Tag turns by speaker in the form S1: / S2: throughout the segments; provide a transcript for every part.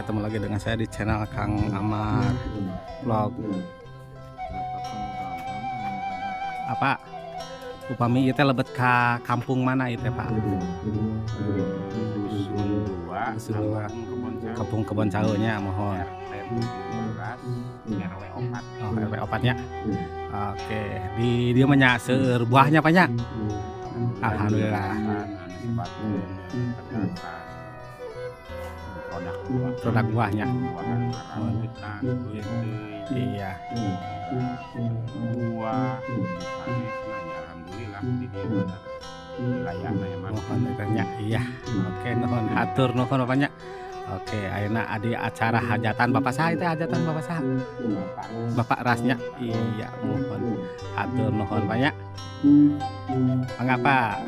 S1: Ketemu lagi dengan saya di channel Kang Amar Vlog. Apa? Upami ieu teh lebet ka kampung mana ieu teh, Pak?
S2: Dusun 2,
S1: Dusun 2.
S2: Kampung Kebon Cau.
S1: Kampung Kebon Cau nya, mohon.
S2: RT 17 RW 4.
S1: Oh, RW 4 nya. Oke, di dieu mah nya seueur buahnya, Pak nya. Alhamdulillah.
S2: Produk buah.
S1: Produk buahnya.
S2: Buahan rambutan, peuteuy.
S1: Iya.
S2: Buah, sanesna ya alhamdulillah di dieu mah wilayahna ya mah.
S1: Mohon eta nya. Iya. Oke, nuhun hatur nuhun Bapak nya. Oke, ayeuna adi acara hajatan Bapak saha teh, hajatan Bapak saha?
S2: Bapak.
S1: Bapak rasnya. Iya, mohon hatur nuhun Pak nya. Mangga Pak.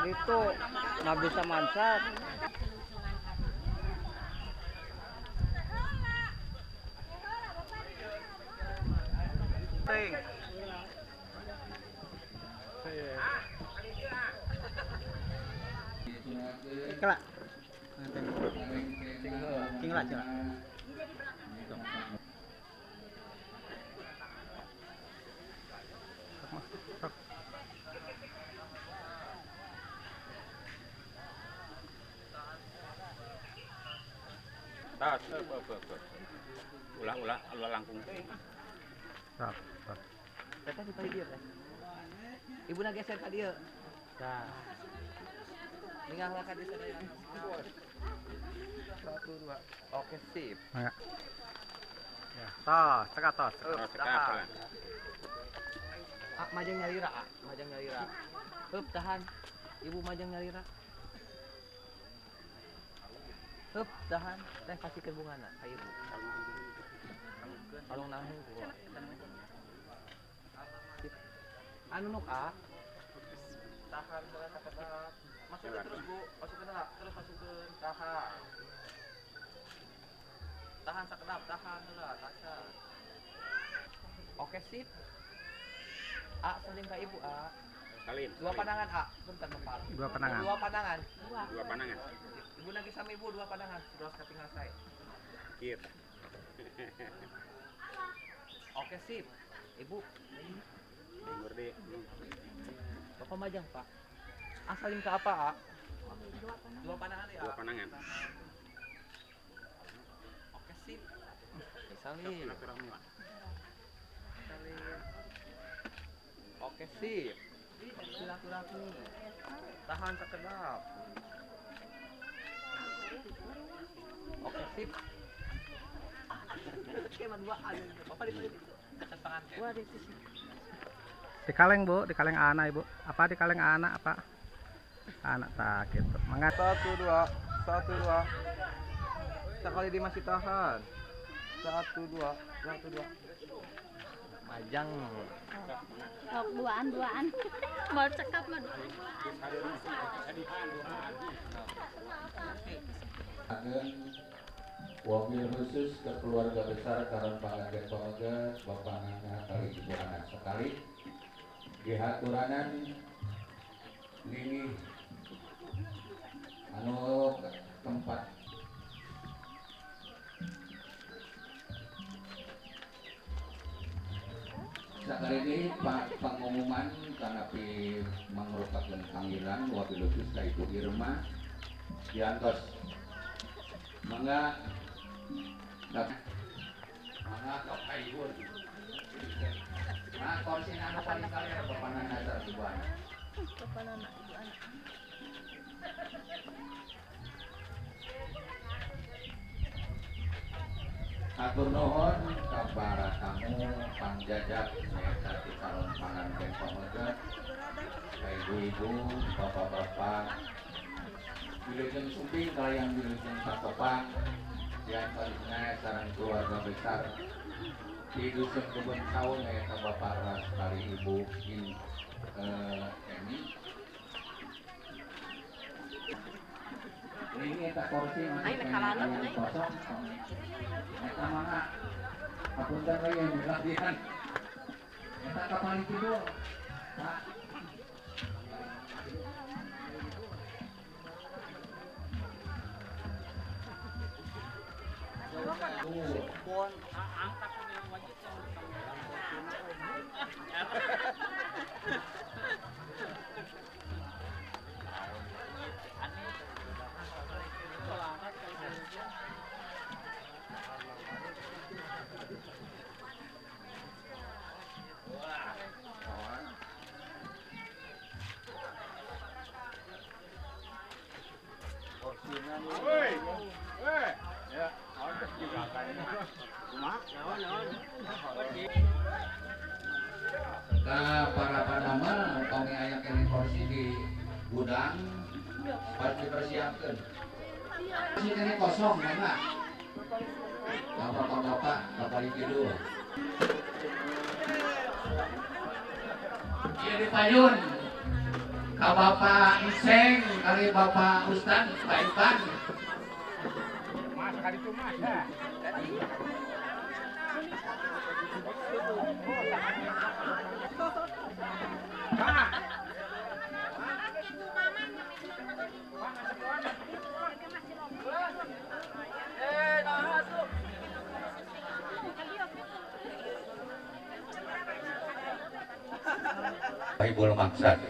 S3: Itu nggak bisa mancap. Kelak.
S1: Cing lah, cing lah.
S2: Tas, ulah ulah langkung.
S1: Sok, sok.
S3: Teteh di dieu teh. Ibuna geser ka dieu.
S1: Tah.
S3: Ninggal ka dieu sadaya. 1 2. Oke, sip.
S1: Mangga. Ya, tos, cekap tos.
S2: Oh, cekap lah.
S3: Ah, majang nyalira, ah, majang nyalira. Hup, tahan. Ibu majang nyalira. Hup, tahan. Teh kasihkeun bungana ka ibu. Kalung nahu. Sip. Anu nuk ah. Tahan heula sakedap. Masukkeun terus, Bu. Masukkeun heula, terus masukkeun. Tahan. Tahan sakedap, tahan heula, tahan. Oke, sip. A, salim ka ibu, A.
S2: Salim.
S3: Dua pandangan, A. Bentar, bentar.
S1: Dua pandangan.
S3: Dua pandangan.
S2: Dua pandangan.
S3: Ibu lagi sama ibu dua pandangan. Sudah katinggal saya.
S2: Kita.
S3: Oke, sip. Ibu.
S2: Mundur deh.
S3: Bapak majang, Pak. A, salim ke apa, A? Dua pandangan ya.
S2: Dua pandangan.
S3: Oke, sip. Salim. Salim. Oke, sip. Silaturahmi. Tahan sekedap. Oke, sip. Oke, dua aja. Bapak di itu. Tangan.
S4: Wah, di sini.
S1: Di kaleng, Bu, di kaleng anak, Ibu. Apa di kaleng anak apa? Anak tak gitu. Mangga.
S3: 1 2 1 2. Sekali dia masih tahan. 1 2 1 2. Majang.
S4: Sok duaan-duaan. Mau cekap mah duaan.
S5: Wabil khusus ke keluarga besar karon pangagen pameget bapak nana kali ibu anak sekali dihaturanan linggih anu tempat sakali ini pak pengumuman kanapi mangrupakeun panggilan wabil khusus ka Ibu Irma diantos mangga mangga kapayun mangga kursi anu paling kaler bapak nana sareng ibu anak.
S4: Bapak nana ibu anak.
S5: Atur nuhun ka para tamu pangjajab nyaeta ti calon panganten pameget ka ibu-ibu, bapak-bapak, wilujeng sumping kaliyan wilujeng satopang diantaranya sareng keluarga besar di dusun Kebun Saung nyaeta Bapak Ras kali Ibu In Emi. Ini eta kursi masih kosong. Eta mangga apunten we yang dilatihan. Eta kapal kidul. Pak. Ka para padamel upami aya keneh kursi di gudang pasti dipersiapkeun. Kursi keneh kosong mangga. Bapak-bapak, bapak kidul. Ieu di payun. Ka Bapak Iseng kali Bapak Ustad Pak Ipan.
S2: Mas kali itu mas.
S5: Sohibul Maksad.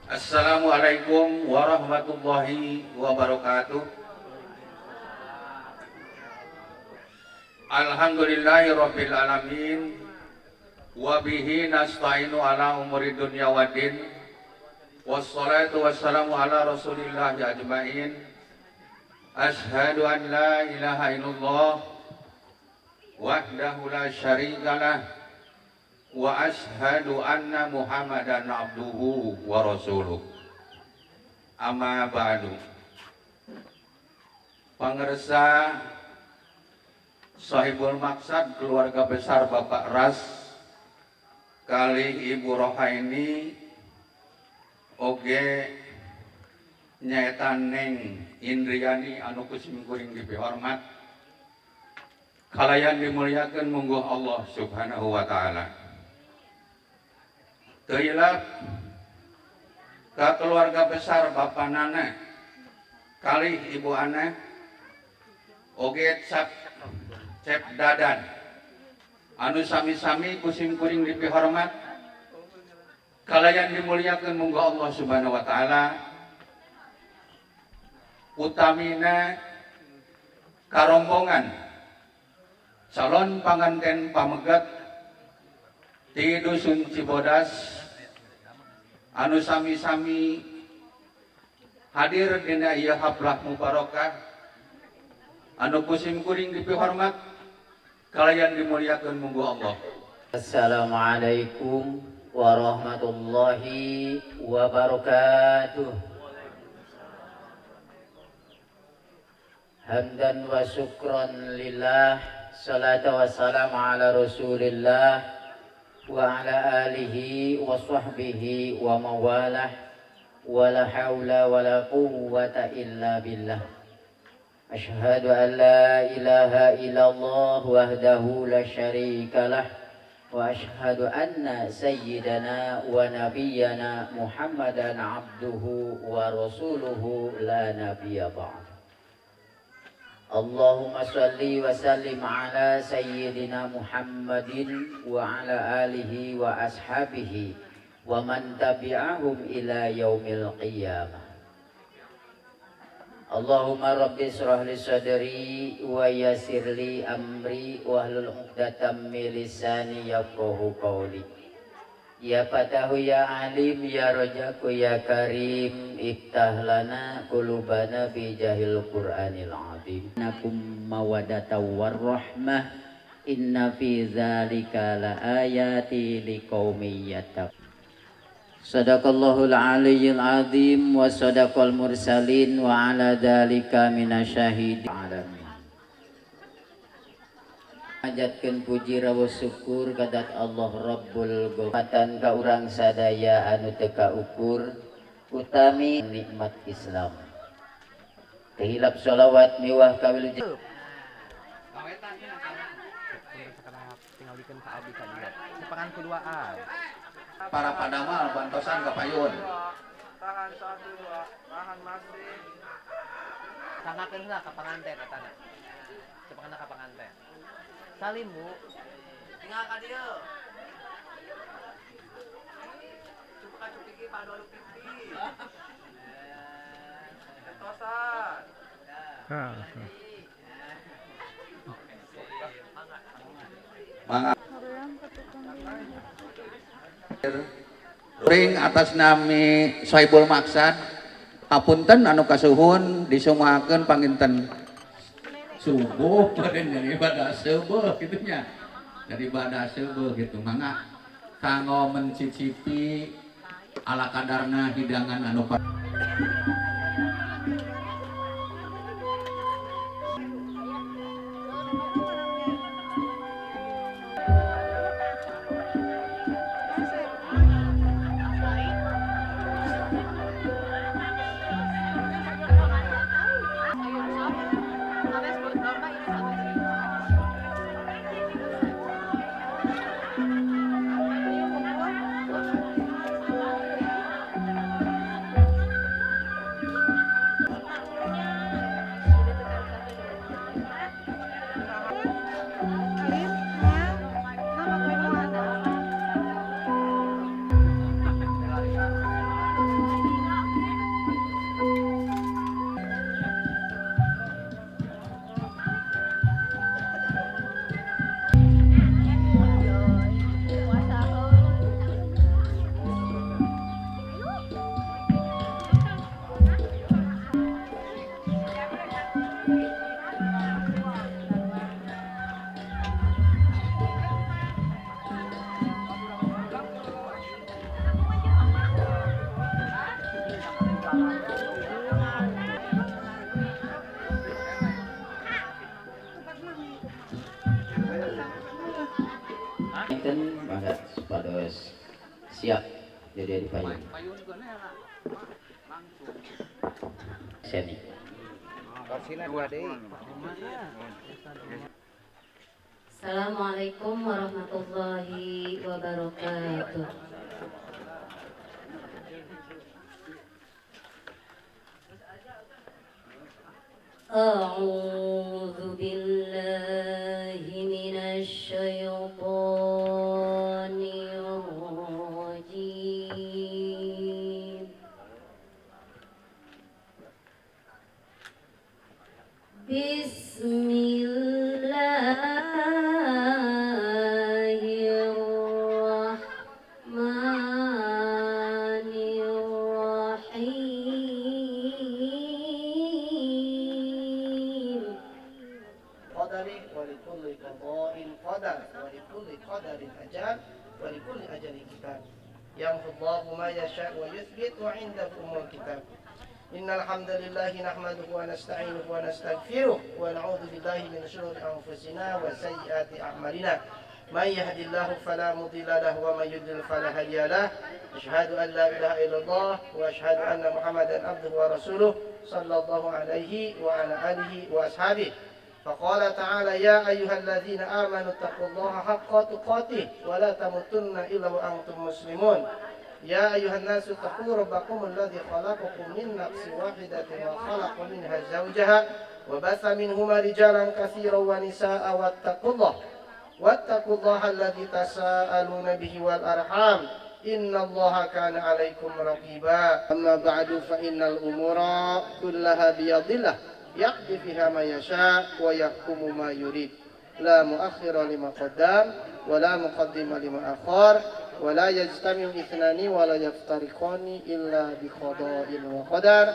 S5: Assalamualaikum warahmatullahi wabarakatuh. Alhamdulillahirabbil alamin wa bihi nasta'inu ala umuri dunya waddin. Wassalatu wassalamu ala rasulillahi ajmain. Ashhadu an la ilaha illallah wahdahu la syarikalah wa ashhadu anna Muhammadan abduhu wa rasuluh. Amma ba'du. Pangersa Sohibul Maksad keluarga besar Bapak Ras kali Ibu Rohaini oge nyaeta Neng Indriani anu kusim kuring dipihormat kalayan dimuliakeun mungguh Allah Subhanahu wa taala. Teu hilap ka keluarga besar Bapak Nana kali Ibu Ana oge cap Cep Dadan anu sami-sami kusim kuring dipihormat kalayan dimuliakeun mungguh Allah Subhanahu wa taala. Utamina karombongan calon panganten pamegat di dusun Cibodas anu sami-sami hadir dina ieu haflah mubarokah anu kusim kuring dipihormat kalayan dimuliakeun mungguh Allah.
S6: Assalamualaikum warahmatullahi wabarakatuh. Hamdan wa syukran lillah, salatu wassalam ala rasulillah wa ala alihi wa sahbihi wa mawalah, wa la hawla wa la quwwata illa billah. Ashhadu an la ilaha illallah wahdahu la syarika lah, wa ashhadu anna sayyidana wa nabiyyana Muhammadan abduhu wa rasuluhu la nabiyya ba'd. Allahumma salli wa sallim ala sayyidina Muhammadin wa ala alihi wa ashabihi wa man tabi'ahum ila yaumil qiyamah. Allahumma rabbi israh li sadri wa yassir li amri wahlul 'uqdatam min lisani yafqahu qawli. Ya Fatahu ya Alim ya Rajaku ya Karim, iftah lana qulubana bi jahil Qur'anil azim. Nakum mawadata warahmah, inna fi dzalika laayati liqaumin yattaqun. Sadaqallahul aliyyul azim wa sadaqal mursalin wa ala dzalika minasyahidin alamin. Hajatkeun puji rawa syukur kadat Allah Rabbul Ghafatan ka urang sadaya anu teu kaukur utami nikmat Islam. Teu hilap sholawat miwah kawilujeng.
S5: Para padamal bantosan ka payun.
S3: Tahan satu dua, tahan masih. Sangakeun heula ka panganten eta na. Cepengna ka panganten. Salim bu, tinggal ka dieu. Cukup ka cupiki padu pipi. Entosan.
S5: Mangga. Ring atas nami Sohibul Maksad, hapunten anu kasuhun disumahakeun panginten subuh daripada subuh gitunya, daripada subuh gitu. Mangga kanggo mencicipi ala kadarna hidangan anu
S6: Enten mangga supados siap jadi di payun. Seni.
S7: Assalamualaikum warahmatullahi wabarakatuh. A'udzu billahi minasy syaithanir rajim. Bismillahirrahmanirrahim.
S3: Qadari wa likulli qada'in qadar wa likulli qadarin ajal wa likulli ajalin kitab. Yamhullahu ma yasha' wa yuthbit wa 'indahu ummul kitab. Innal hamdalillah nahmaduhu wa nasta'inuhu wa nastaghfiruh wa na'udzu billahi min shururi anfusina wa sayyiati a'malina. May yahdihillahu fala mudilla lahu wa may yudlil fala hadiya lahu. Asyhadu an la ilaha illallah wa asyhadu anna Muhammadan abduhu wa rasuluh sallallahu alaihi wa ala alihi wa ashabihi. Faqala ta'ala ya ayyuhalladzina amanu taqullaha haqqa tuqatih wa la tamutunna illa wa antum muslimun. Ya ayuhan nasu taqu rabbakum alladzi khalaqakum min nafsin wahidatin wa khalaqa minha zawjaha wa batha minhuma rijalan katsiran wa nisaa'a wattaqullaha alladzi tasaaluna bihi wal arham innallaha kana 'alaikum raqiba. Amma ba'du fa innal umura kullaha biyadillah yaqdi fiha ma yasha wa yahkumu ma yurid la muakhkhira lima qaddam wa la muqaddima lima akhar wa la yajtami'u ithnani wa la yaftariqani illa bi qada'in wa qadar.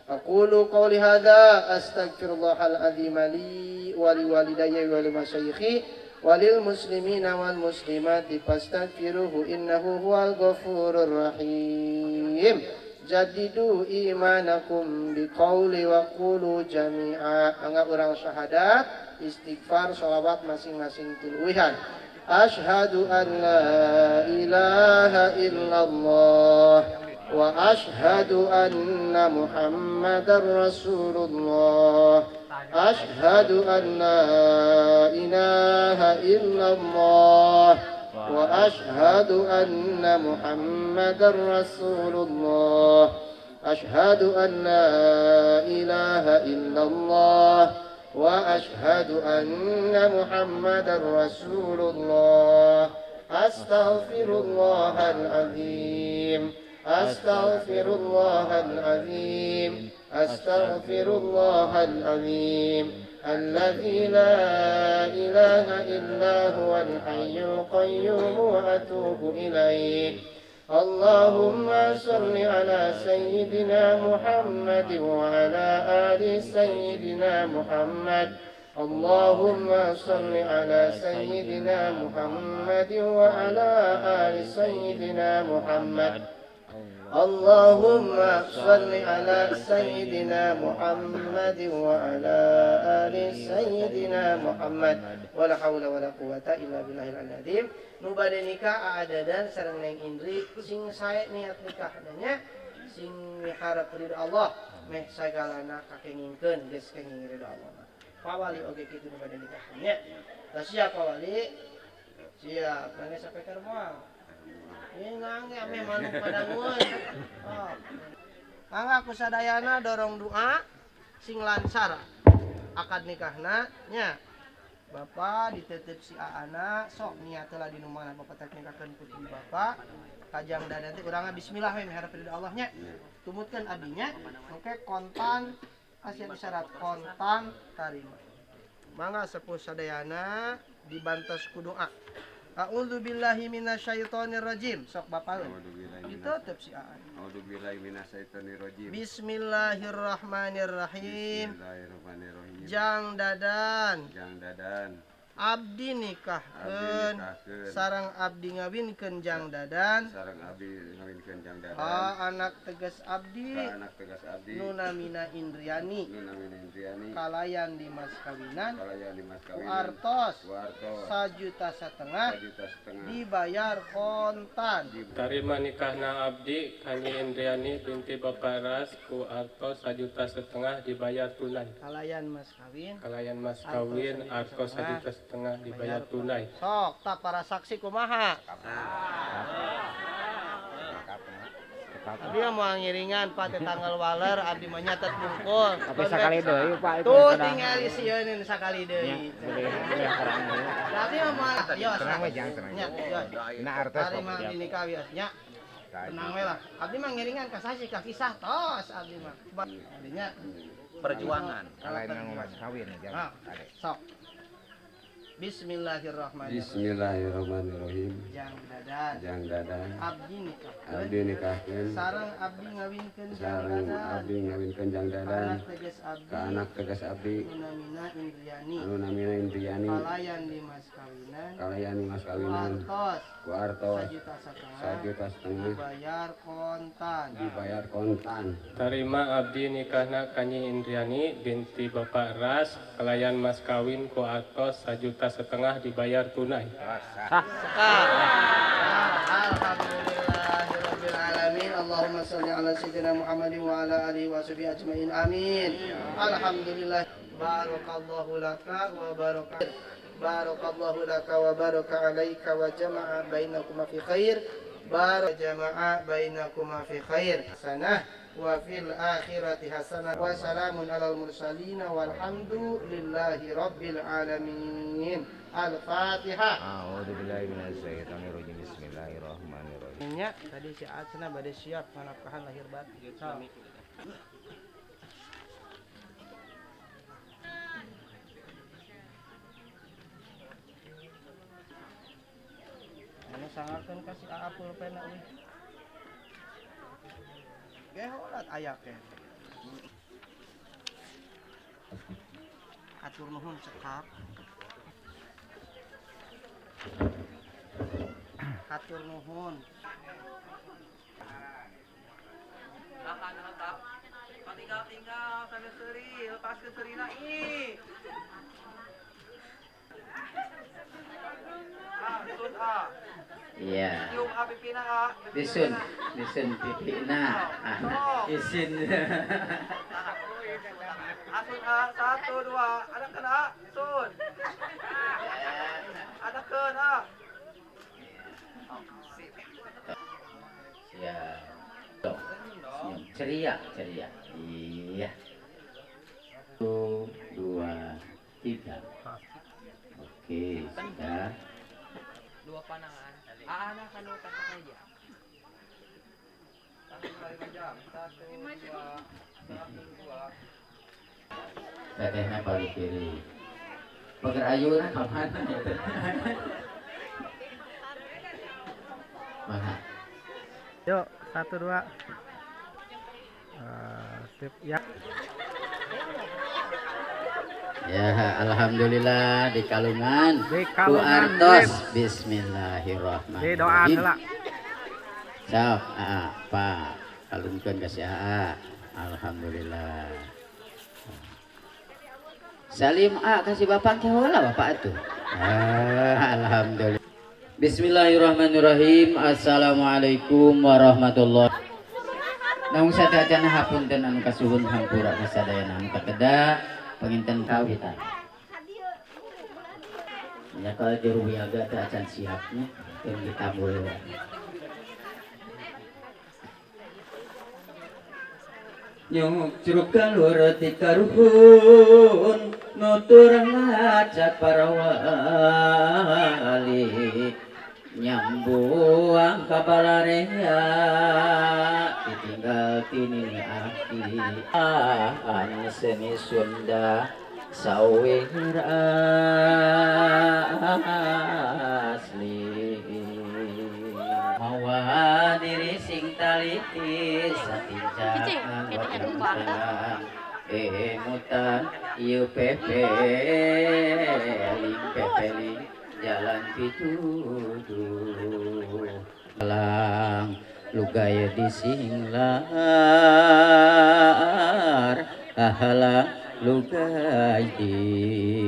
S3: Aqulu qawli hadha astaghfirullahal azim li wa liwalidayya wa limasyayikhi wa lil muslimina wal muslimati fastaghfiruhu innahu huwal ghafurur rahim. Jadidu imanakum biqauli wa qulu jami'a. Anggap urang syahadat, istighfar, sholawat masing-masing tuluihan. Asyhadu an la ilaha illallah wa asyhadu anna Muhammadar Rasulullah. Asyhadu an la ilaha illallah wa asyhadu anna Muhammadar Rasulullah. Asyhadu an la ilaha illallah wa asyhadu anna Muhammadar Rasulullah. Astaghfirullahal azim, astaghfirullahal azim, astaghfirullahal azim alladzi la ilaha illa huwal hayyul qayyum wa atubu ilaih. Allahumma salli ala sayyidina Muhammad wa ala ali sayyidina Muhammad. Allahumma salli ala sayyidina Muhammad wa ala ali sayyidina Muhammad. Allahumma salli ala sayyidina Muhammad wa ala ali sayyidina Muhammad. Wala haula wala quwata illa billahil azim. Nu bade nikah aadadan sareng Neng Indri sing sae niat nikahna nya, sing miharep ridho Allah meh sagalana kakengingkeun geus kenging ridho Allah. Pak Wali oge kitu nu bade nikah nya. Tah siap Pak Wali? Siap. Nangis sampai ka moal. Ini nangge ameh manuk padangueun. Oh. Mangga ku sadayana dorong doa sing lancar akad nikahna nya. Bapak ditetep si aana sok niat lah di mana bapak teh nikahkeun putri bapak kajang dadan teh urang bismillah we miharep ridho Allah nya. Tumutkeun abinya oke kontan kasihan isyarat kontan tarima. Mangga sepuh sadayana dibantos ku doa. A'udzubillahi minasyaitonirrajim. Sok bapak ditetep si aan.
S2: A'udzubillahi minasyaitonirrajim.
S3: Bismillahirrahmanirrahim.
S2: Bismillahirrahmanirrahim.
S3: Jang dadan.
S2: Jang dadan.
S3: Abdi nikahkeun sareng abdi ngawinkeun jang Dadan
S2: sareng abdi ngawinkeun jang Dadan
S3: ka anak tegas abdi nu namina Indriani kalayan dimas kawinan ku artos 1,5 juta dibayar kontan.
S8: Tarima nikahna abdi ka Nyi Indriani binti Bapak Ras ku artos 1,5 juta dibayar tunai.
S3: Kalayan mas kawin
S8: artos 1,5 juta dibayar tunai.
S3: Sok, tak para saksi kumaha. Abdi mah ngiringan Pak teh tanggal waler abdi mah nyatet bungkul.
S5: Tapi sakali deui Pak.
S3: Tuh tingali sieun sakali deui. Abdi mah moal yo
S2: tenang we jang tenang.
S3: Nah
S2: artos
S3: tarima abdi nikah wios nya. Tenang we lah. Abdi mah ngiringan ka sasi ka kisah tos abdi mah. Abdinya
S5: perjuangan.
S2: Kalayan nganggo mas kawin jang.
S3: Sok. Bismillahirrahmanirrahim.
S2: Bismillahirrahmanirrahim.
S3: Jang Dadan.
S2: Jang Dadan.
S3: Abdi nikahkeun.
S2: Abdi nikahkeun.
S3: Sareng abdi ngawinkeun jang
S2: Sareng
S3: Dadan.
S2: abdi ngawinkeun jang Dadan.
S3: Anak tegas abdi.
S2: Ka anak tegas abdi.
S3: Nu namina Indriani.
S2: Anu namina Indriani.
S3: Kalayan dimas kawinan.
S2: Kalayan dimas kawinan.
S3: Ku
S2: artos.
S3: artos. 1,5 juta.
S2: 1,5 juta.
S3: Dibayar kontan.
S2: Dibayar kontan.
S8: Tarima abdi nikahna ka Nyi Indriani binti Bapak Ras kalayan mas kawin ku artos 1,5 juta dibayar tunai.
S3: Sah. Alhamdulillahirabbil alamin. Allahumma shalli ala sayyidina Muhammadin wa ala alihi washabihi ajmain. Amin. Alhamdulillah. Barakallahu laka wa baraka. Barakallahu laka wa baraka alaika wa jama'a bainakuma fi khair. Baraka jama'a bainakuma fi khair. Hasanah wa fil akhirati hasanah wa salamun alal mursalin walhamdulillahi rabbil alamin. Al-Fatihah.
S2: A'udzubillahi minasyaitonirrajim. Bismillahirrahmanirrahim.
S3: Nya tadi si Acna bade siap manafkahan lahir batin. Anu sangarkeun ka si Aa pulpenna euy. Geholat aya ke. Atur nuhun cekap. Atur nuhun.
S5: Tinggal-tinggal sambil seri, lepas ke serina ih.
S6: Iya. Disun, disun pipina. Isin.
S5: Asun A, 1 2, ada kena sun. Ada kena.
S6: Siap. Senyum. Ceria, ceria. Iya. 1, 2, 3. Oke, sudah.
S5: 2 panangan. Anak kanu tapak aja. 1, 2, 1, 2.
S6: Tetehna balik kiri. Pagar ayuna ka mana ya teh? Mana?
S3: Yuk, 1 2. Sip ya.
S6: Ya, alhamdulillah di Kalungan. Ku artos. Bismillahirrahmanirrahim.
S1: Di doa heula.
S6: Sok, aa, Pak, kalungkeun ka si Aa. Alhamdulillah. Salim A kasih bapak ke heula bapak atuh. Ah, alhamdulillah. Bismillahirrahmanirrahim. Assalamualaikum warahmatullahi. Naung sadayana hapunten anu kasuhun hampura kasadayana anu kakeda penginten kawitan. Ya kalau di Ruwiaga teh acan siapnya yang ditambul. Nyuk curug kalur ti karuhun nutur ngajak para wali nyambuang ka balarea ditinggal tini aki an seni Sunda sawir asli mawa diri sing taliti satinjang Emutan ieu pepeling pepeling jalan pituduh lang lugaya disinglar ahala lugay disinglar.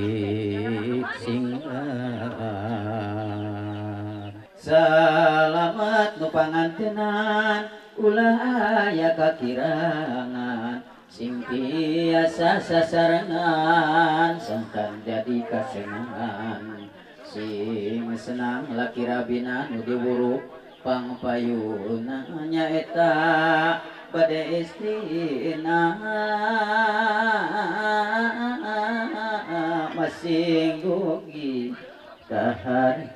S6: Salamat nu pangantenan ulah aya kakirangan sing tiasa sasarengan sangkan jadi kasenangan sing senang laki rabina nu diwuruk pangpayuna nyaeta bade istrina masing rugi kahartina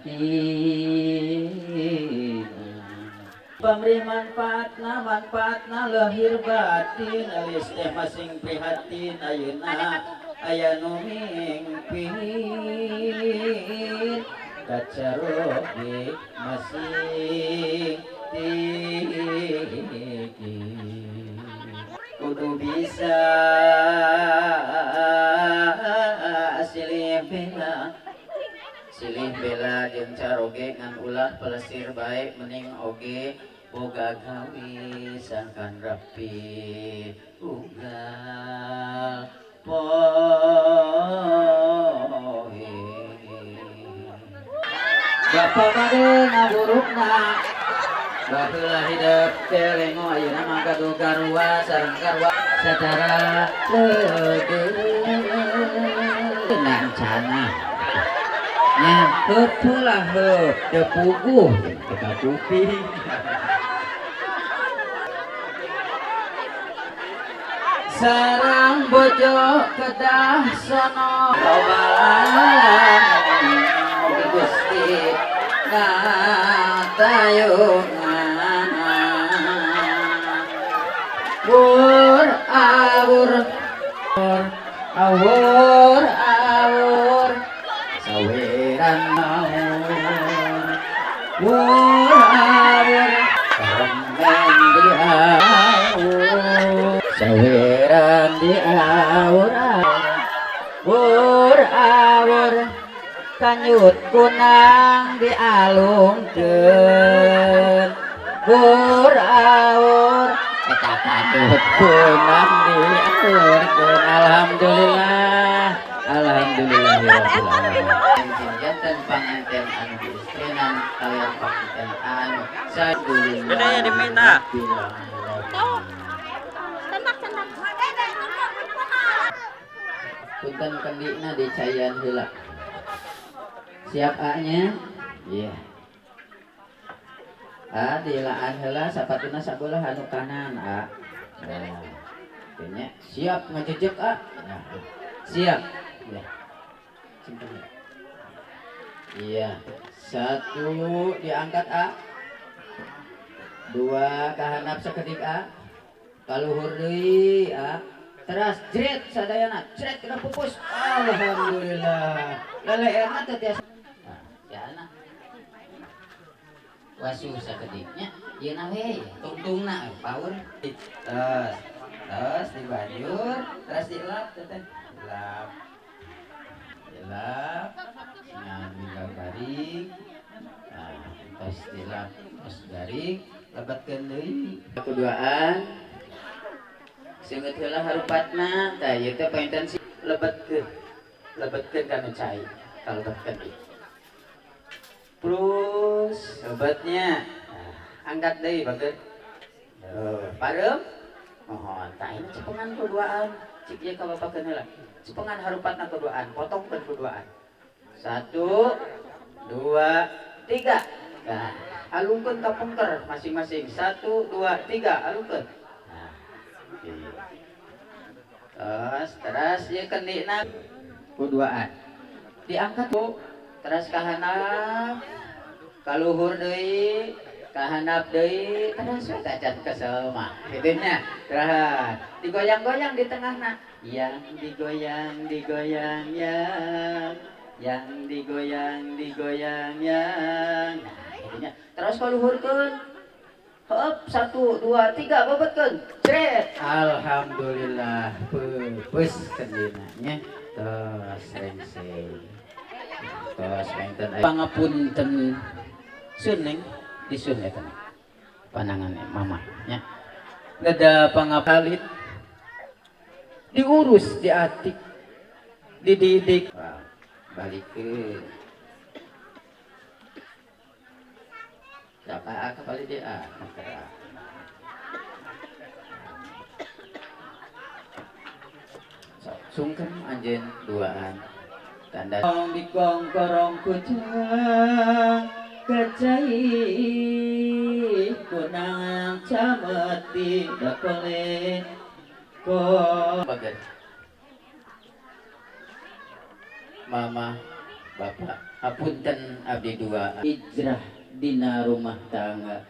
S6: pamrih manfaatna manfaatna lahir batin alis teh masing prihatin ayeuna aya nu mingpin kacaroge masing tiki kudu bisa silih bela silih bela jeung caroge ngan ulah pelesir bae mening oge boga gawe sangkan rapi unggal poe. Bapak bade ngaburukna baheula hidep teh lengo ayeuna mah gaduh garwa sareng garwa sacara leugeun cana nya heup lah heup teu puguh teu kuping. Sarang bojo kedah sono lobalan Gusti natayungan bur awur awur awur saweran awur bur awur remen di awur saweran di awur awur awur kanyut kunang dialungkeun bur awur eta kanyut kunang dialungkeun. Alhamdulillah alhamdulillahirabbil alamin. Janten panganten anu diistrinan kalian panganten anu sadulillah.
S9: Bedanya diminta.
S6: Punten kendina dicayan heula. Siap A-nya? Iya. A dilaan heula sapatuna sabelah anu kanan A. Nah, kayaknya siap ngejejek A. Nah, siap. Ya. Simpen. Iya. Satu diangkat A. Dua kahanap sakedik A. Kaluhur deui A. Teras jret sadayana, jret kena pupus. Alhamdulillah. Leleerna teh tiasa. Wasu sakediknya ieu na we tungtungna power terus terus dibanjur terus dilap teh dilap dilap ngambil garing nah terus dilap terus garing lebetkeun deui keduaan seungeut heula harupatna tah ieu teh panginten lebetkeun lebetkeun kana cai kalebetkeun deui plus obatnya nah, angkat deui bageun pareum mohon tah ini cepengan keduaan cik ieu ka bapakeun heula cepengan harupatna keduaan potongkeun keduaan 1 2 3 nah alungkeun ka pengker masing-masing 1 2 3 alungkeun nah terus terus ieu kendina keduaan diangkat Bu terus kahanap kaluhur deui kahanap deui terus we tacan kesel mah kitu nya terus digoyang-goyang di tengahna yang digoyang digoyang yang digoyang digoyang yang nah kitu nya terus kaluhurkeun Hop, 1, 2, 3, bebetkeun. Jret. Alhamdulillah, peupeus kendina nya. Tos rengse. Tos wenten pangapunten sun neng disun eta neng. Panangan mama nya. Dada pangapalit diurus diatik dididik. Balikeun. Siapa kembali dia? Sungkem anjeun duaan tanda dikongkorong kucang kecai kunang cameti dakole ko bagan mama bapak apunten abdi dua hijrah dina rumah tangga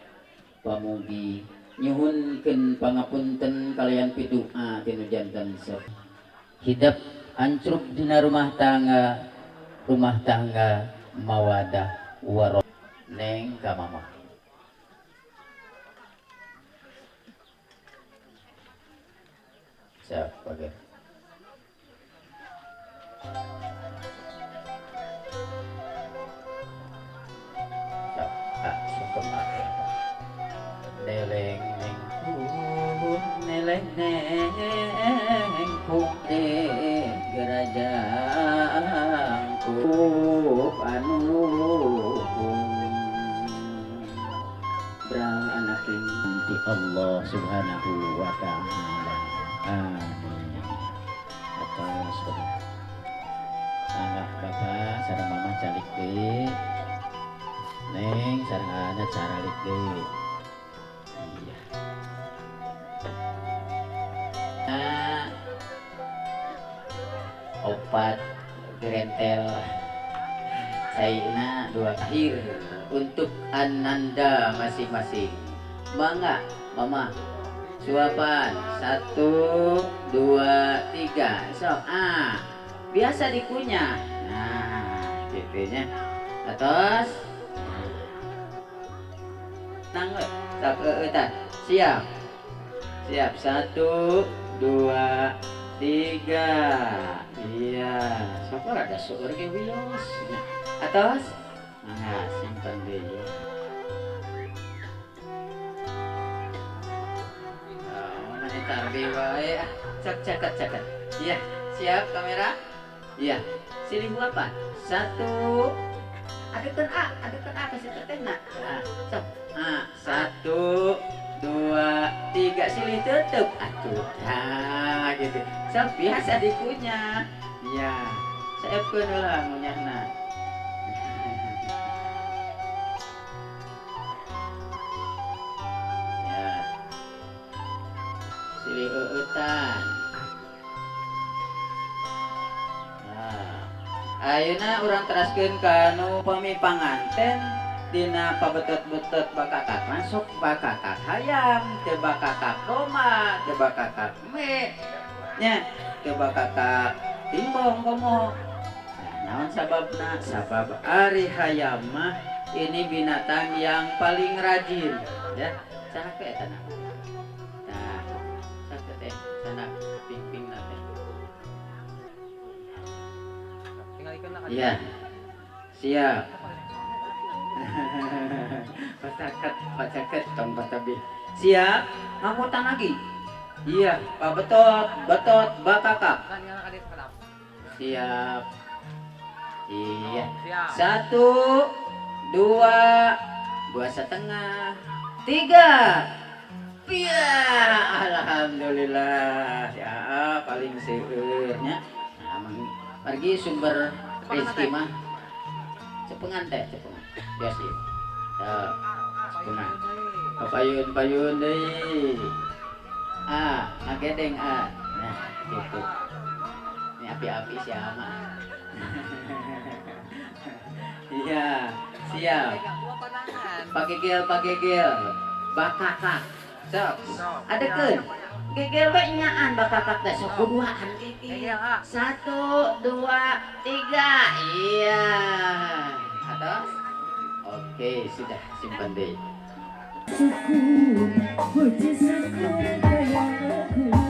S6: pamugi nyuhunkeun pangapunten kalian pidua tinu janten sep hidap ancrub dina rumah tangga mawadah waroh neng ka mama siap bagian neleng neng pun neleng neng pun gerajang ku anu brang anak ti Allah Subhanahu wa ta'ala. Amin. Atas tangga bapak sareng mama calik deui neng sareng anak caralik deui. Iya. Nah, opat gerentel caina 2 akhir untuk ananda masing-masing. Mangga mama suapan 1, 2, 3 sok ah biasa dikunyah. Nah gitunya atas nang tak siap siap 1, 2, 3. Iya sok rada seueur ge wios. Nah, atas nah simpan deui. Tarbi wae cek caket caket. Iya siap kamera. Iya silih apa 1 adukeun A adukeun A kasih teteh na. Nah, sok A 1, 2, 3 silih tutup atuh. Nah gitu sok biasa dikunyah. Iya saepkeun heula ngunyahna. Ya silih eueutan. Nah ayeuna urang teraskeun ka nu pami panganten dina pabetot-betot bakakak masuk bakakak hayam teu bakakak roma teu bakakak me nya teu bakakak timbong komo. Nah, naon sababna? Sabab ari hayam mah ini binatang yang paling rajin ya. Saha ke eta na? Tah saha teh sana ping-ping na teh. Iya. Siap. Pacaket, pacaket, tong patabi. Siap, ngangkutan lagi. Iya, Pak Betot, betot, bakakak. Siap. Iya. 1, 2, 2,5, 3. Iya, alhamdulillah. Ya, paling seueurnya. Nah, pergi sumber rezeki mah cepengan teh, cepengan. Biasa. Ya, cepengan. Papayun-payun deui. Ah, ngagedeng ah. Nah, gitu. Ini api-api siapa? Iya, siap. Pak gegel. Bakakak. Sok. Adekeun. Gegel we nyaan bakakak teh sok kuduaan gegel. 1, 2, 3. Iya. Atas. Oke, sudah simpan deh.
S9: Syukur, puji syukur kaya aku.